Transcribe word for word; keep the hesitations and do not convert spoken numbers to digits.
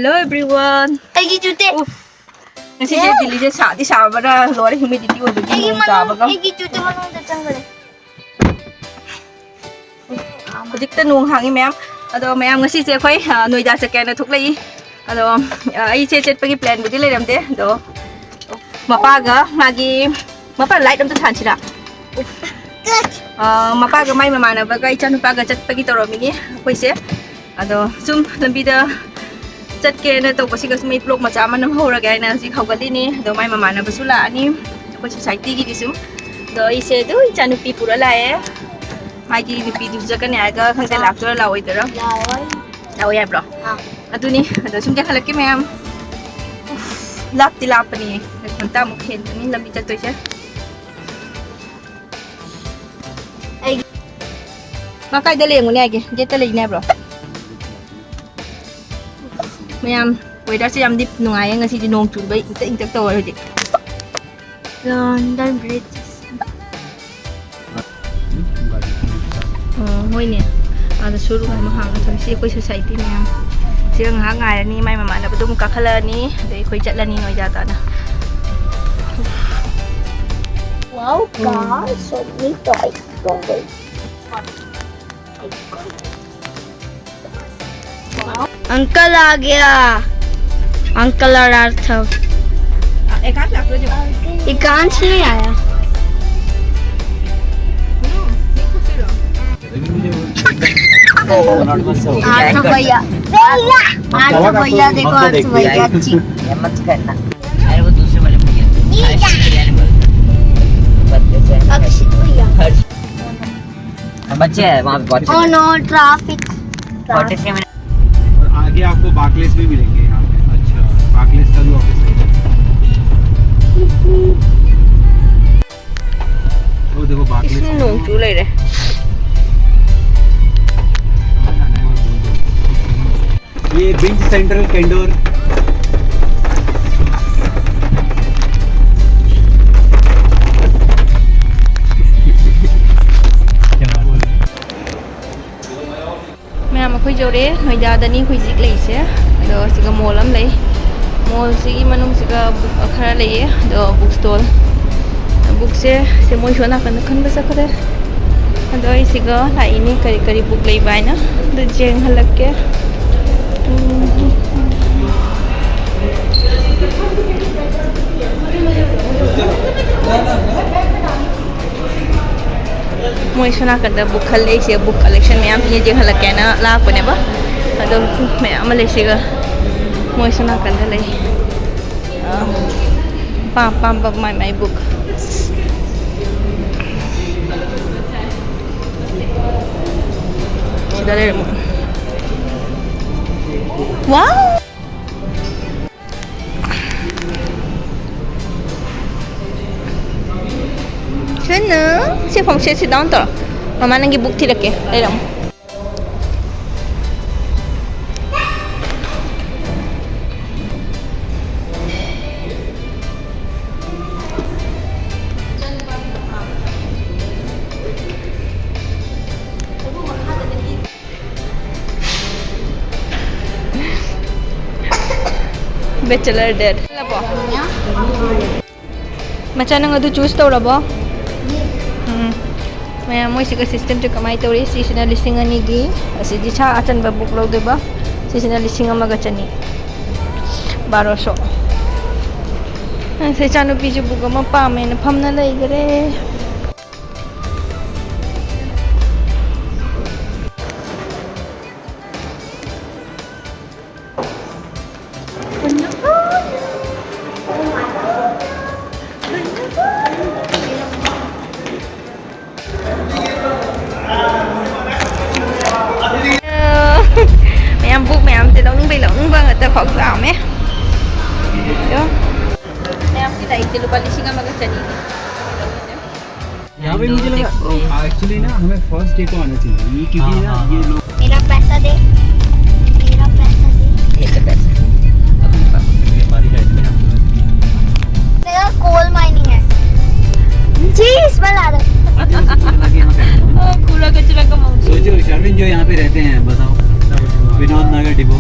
Hello everyone. ꯑꯩꯒꯤ ꯆꯨꯇꯦ꯫ ꯎꯐ꯫ ꯉꯁꯤꯁꯦ ꯑꯦ? ꯗꯤꯜꯂꯤꯁꯦ ꯁꯥꯗꯤ ꯁꯥꯕꯅ ꯂꯣꯏꯔꯦ, humidity ꯑꯣꯏꯕꯒꯤ ꯑꯩꯒꯤ ꯅꯣꯡ ꯃꯅꯨꯡ-, ꯇꯥꯕꯒ꯫ ꯑꯩꯒꯤ ꯆꯨꯇꯦ ꯃꯅꯨꯡꯗ ꯆꯪꯈ꯭ꯔꯦ꯫ ꯍꯧꯖꯤꯛꯇ ꯅꯣꯡ ꯍꯥꯡꯉꯤ ꯃꯌꯥꯝ꯫ ꯑꯗꯣ ꯃꯌꯥꯝ ꯉꯁꯤꯁꯦ ꯑꯩꯈꯣꯏ, ꯑ, ꯅꯣꯏꯗꯥ ꯆꯠꯀꯦꯅ ꯊꯣꯛꯂꯛꯏ꯫ ꯑꯗꯣ, ꯑ, ꯑꯩꯁꯦ ꯆꯠꯄꯒꯤ planꯕꯨꯗꯤ ꯂꯩꯔꯝꯗꯦ꯫ ꯑꯗꯣ ꯃꯄꯥꯒ ꯃꯥꯒꯤ, ꯃꯄꯥ light ꯑꯝꯇ ꯊꯥꯟꯁꯤꯔꯥ? ꯑ, ꯃꯄꯥꯒ ꯃꯥꯏ ꯃꯃꯥꯟꯅꯕꯒ ꯏꯆꯥꯅꯨꯄꯥꯒ ꯆꯠꯄꯒꯤ ꯇꯧꯔꯝꯃꯤꯅꯤ ꯑꯩꯈꯣꯏꯁꯦ꯫ ꯑꯗꯣ ꯁꯨꯝ ꯂꯝꯕꯤꯗ ꯆꯠꯀꯦꯅ ꯇꯧꯕꯁꯤꯒ ꯁꯨꯝ ꯑꯩ vlog ꯃꯆꯥ ꯑꯃ ꯅꯝꯍꯧꯔꯒꯦ ꯍꯥꯏꯅ ꯍꯧꯖꯤꯛ ꯍꯧꯒꯠꯂꯤꯅꯤ꯫ ꯑꯗꯣ ꯃꯥꯏ ꯃꯃꯥꯟꯅꯕꯁꯨ ꯂꯥꯛꯑꯅꯤ ꯑꯩꯈꯣꯏ societyꯒꯤꯗꯤ ꯁꯨꯝ꯫ ꯑꯗꯣ ꯑꯩꯁꯦ ꯑꯗꯨ ꯏꯆꯥꯅꯨꯄꯤ ꯄꯨꯔ ꯂꯥꯛꯑꯦ꯫ ꯃꯥꯒꯤ ꯅꯨꯄꯤꯗꯨꯁꯨ ꯆꯠꯀꯅꯤ ꯍꯥꯏꯔꯒ ꯈꯪꯗꯦ ꯂꯥꯛꯇꯣꯏꯔꯥ ꯂꯥꯛꯑꯣꯏꯗꯣꯏꯔꯥ꯫ ꯂꯥꯛꯑꯣꯏ꯫ ꯂꯥꯛꯑꯣ ꯌꯥꯕ꯭ꯔꯣ? ꯑꯥ꯫ ꯑꯗꯨꯅꯤ꯫ ꯑꯗꯣ ꯁꯨꯝ ꯀꯦꯈꯠꯂꯛꯀꯦ ꯃꯌꯥꯝ꯫ ꯎꯐ, ꯂꯥꯞꯇꯤ ꯂꯥꯞꯄꯅꯤ꯫ ꯃꯤꯅꯤꯠ ꯀꯨꯟꯊ꯭ꯔꯥꯃꯨꯛ ꯍꯦꯟꯒꯅꯤ ꯂꯝꯕꯤ ꯆꯠꯇꯣꯏꯁꯦ꯫ ꯑꯩ ꯃꯥ ꯀꯥꯏꯗ ꯂꯩꯔꯝꯒꯅꯤ ꯍꯥꯏꯒꯦ? Gateꯇ ꯂꯩꯅꯦ ꯍꯥꯏꯕ꯭ꯔꯣ? ꯃꯌꯥꯝ, weatherꯁꯦ ꯌꯥꯝꯗꯤ ꯅꯨꯡꯉꯥꯏꯌꯦ ꯉꯁꯤꯗꯤ, ꯅꯣꯡ ꯆꯨꯕꯩ ꯏꯪꯇꯛ ꯏꯪꯇꯛ ꯇꯧꯋꯦ ꯍꯧꯖꯤꯛ꯫ London Bridge꯫ ꯑꯣ, ꯍꯣꯏꯅꯦ꯫ ꯑꯥꯗ showroom ꯑꯃ ꯍꯥꯡꯉ ꯊꯝꯁꯤ ꯑꯩꯈꯣꯏ society ꯃꯌꯥꯝ꯫ ꯁꯤꯒ ꯉꯥꯏꯍꯥꯛ ꯉꯥꯏꯔꯅꯤ, ꯃꯥꯏ ꯃꯃꯥꯟꯅꯕꯗꯣ ꯑꯃꯨꯛ ꯀꯥꯈꯠꯂꯛꯑꯅꯤ, ꯑꯗꯩ ꯑꯩꯈꯣꯏ ꯆꯠꯂꯅꯤ ꯅꯣꯏꯗꯥ ꯇꯥꯅ꯫ Wow, guys, so many toys. Go, go. Uncle आ गया। अंकल और आर्थव। एकांश नहीं आया। आर्थव भैया, आर्थव भैया, देखो, आर्थव भैया, अच्छी। हिम्मत करना। अरे, वो दूसरे वाले भैया। अक्षित भैया। बच्चे हैं वहाँ पे। Oh no, traffic। और आगे आपको बार्कलेज भी मिलेंगे यहाँ पे। अच्छा, बार्कलेज का भी ऑफिस है। वो देखो, बार्कलेज। इसमें नोंगचू ले रहे। ये बिंज सेंट्रल कैंडोर। ꯃꯌꯥꯝ, ꯑꯩꯈꯣꯏ ꯌꯧꯔꯦ, ꯅꯣꯏꯗꯥꯗꯅꯤ ꯑꯩꯈꯣꯏ ꯍꯧꯖꯤꯛ ꯂꯩꯔꯤꯁꯦ꯫ ꯑꯗꯣ ꯁꯤꯒ ꯃꯣꯜ ꯑꯃ ꯂꯩ꯫ ꯃꯣꯜꯁꯤꯒꯤ ꯃꯅꯨꯡꯁꯤꯒ ꯕꯨꯛ ꯈꯔ ꯂꯩꯌꯦ꯫ ꯑꯗꯣ ꯕꯨꯛ ꯁ꯭ꯇꯣꯜ, ꯕꯨꯛꯁꯦ ꯁꯦ ꯃꯣꯏ ꯁꯣꯝ ꯅꯥꯀꯟꯗ ꯈꯟꯕ ꯆꯠꯈ꯭ꯔꯦ꯫ ꯑꯗꯣ ꯑꯩ ꯁꯤꯒ ꯂꯥꯛꯏꯅꯦ ꯀꯔꯤ ꯀꯔꯤ ꯕꯨꯛ ꯂꯩꯕ ꯍꯥꯏꯅ꯫ ꯑꯗꯨ ꯌꯦꯡꯍꯜꯂꯛꯀꯦ꯫ ꯎꯝ꯫ ꯃꯣꯏ ꯁꯣꯝ ꯅꯥꯀꯟꯗ ꯕꯨꯛ ꯈꯜꯂꯦ꯫ ꯑꯩꯁꯦ ꯕꯨꯛ ꯀꯂꯦꯛꯁꯟ ꯃꯌꯥꯝ ꯌꯦꯡꯍꯜꯂꯛꯀꯦꯅ ꯂꯥꯛꯄꯅꯦꯕ꯫ ꯑꯗꯣ ꯃꯌꯥꯝ ꯑꯃ ꯂꯩꯁꯤꯒ ꯃꯣꯏ ꯁꯣꯝ ꯅꯥꯀꯟꯗ ꯂꯩ꯫ ꯑ, ꯄꯥꯝ ꯄꯥꯝꯕ ꯃꯥꯏ ꯃꯥꯏ ꯕꯨꯛ꯫ ꯁꯤꯗ ꯂꯩꯔꯦ ꯃꯣꯏ꯫ ꯋꯥꯎ! ꯁꯤꯅ ꯁꯤ ꯐꯝꯁꯦ sit down ꯇꯧꯔꯣ꯫ ꯃꯃꯥ ꯅꯪꯒꯤ ꯕꯨꯛ ꯊꯤꯔꯛꯀꯦ, ꯂꯩꯔꯝꯃꯣ꯫ Bachelor date. ꯃꯆꯥ, ꯅꯪ ꯑꯗꯨ choose ꯇꯧꯔꯕꯣ? ꯎꯝ꯫ ꯃꯌꯥꯝ, ꯃꯣꯏꯁꯤꯒ systemꯁꯦ ꯀꯃꯥꯏꯅ ꯇꯧꯔꯤ? ꯁꯤꯁꯤꯅ ꯂꯤꯁꯤꯡ ꯑꯅꯤꯒꯤ, ꯑꯁꯤꯗꯤ ꯁꯥ ꯑꯆꯟꯕ book ꯂꯧꯗꯣꯏꯕ꯫ ꯁꯤꯁꯤꯅ ꯂꯤꯁꯤꯡ ꯑꯃꯒ ꯆꯅꯤ꯫ ꯕꯥꯔꯣꯁꯣ꯫ ꯑꯁ, ꯏꯆꯥꯅꯨꯄꯤꯁꯨ book ꯑꯃ ꯄꯥꯝꯃꯦꯅ ꯐꯝꯅ ꯂꯩꯈꯔꯦ꯫ ꯃꯌꯥꯝ book ꯃꯌꯥꯝꯁꯦ ꯂꯧꯅꯤꯡꯕꯩ ꯂꯧꯅꯤꯡꯕ ꯉꯥꯛꯇ ꯈꯥꯎ ꯆꯥꯝꯃꯦ꯫ ꯑꯗꯣ ꯃꯌꯥꯝꯒꯤ ꯂꯥꯏꯔꯤꯛꯁꯦ ꯂꯨꯄꯥ ꯂꯤꯁꯤꯡ ꯑꯃꯒ ꯆꯅꯤ꯫ यहाँ पे मुझे लगा, एक्चुअली ना, हमें फर्स्ट डे को आना चाहिए, ये क्योंकि हाँ, ना, हाँ, ये हाँ। लोग मेरा पैसा दे, मेरा पैसा दे। ये तो पैसा। अभी पापा के लिए हमारी हेड में हम लोग। मेरा कोल माइनिंग है जी, इसमें ला दो। लगे यहाँ पे। ओ, कूड़ा कचरा का माउंटेन। सोचो, शर्विन जो यहाँ पे रहते हैं, बताओ, विनोद नगर डिपो।